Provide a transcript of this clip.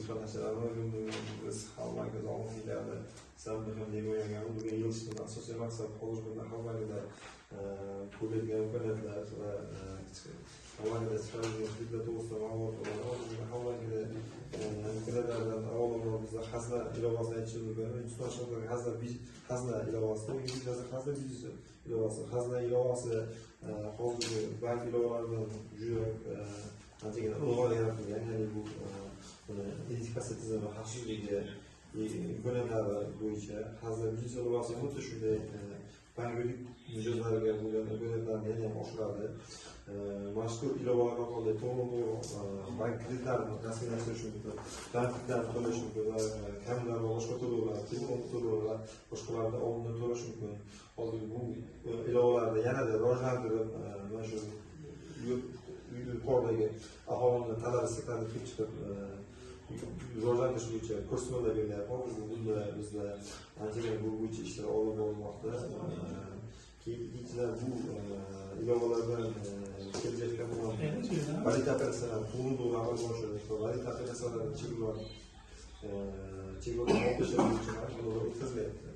Boshqa biz Xalq bankida oldinglarda deb o'ylagan. Bugun yig'ilishning asosiy maqsadi hozirgi kunda Xalq bankida ko'riladigan imkoniyatlar va Xalq bankida chiqarilgan kreditlar to'g'risida ma'lumot oladi. Hozirgi Xalq bankida imkoniyatlardan avvalambor bizda Xazna ilovasini aytishimiz mumkin. Hindiston shtatidagi Xazna ilovasi, bittasi Xazna biznes ilovasi. Xazna ilovasi hozirgi bank ilovalaridan juda anchagina ilg'or yaratilgan, ya'ni bu identifikatsiya tizimi xavfsizligi imkoniyatlari bo'yicha Xazna biznes ilovasi xuddi shunday bank yuridik mijozlariga bo'lgan imkoniyatlarni yana ham oshiradi. Mazkur ilovalar orqali to'g'ridan to'g'ri bank kreditlarini rasmiylashtirish mumkin, bank kreditlarini to'lash mumkin va kommunal va boshqa to'lovlar, telefon to'lovlar, boshqalarni oldindan to'lash mumkin. Hozir bu ilovalarni yanada rivojlantirib, mana shu yuqoridagi aholini talab istaklaridan kelib chiqib rivojlantirish bo'yicha ko'rsatmalar berilyapti. Hozirgi kunda bizda anchagina bu bo'yicha ishlar olib borilmoqda. Keyin ikkinchidan, bu ilovalardan kelajakda bo'lgan valyuta operatsiyalari to'g'ri to'g'ri amalga oshirish va valyuta operatsiyalarini cheklovlarni olib tashlash bo'yicha ham o'tkazilyapti.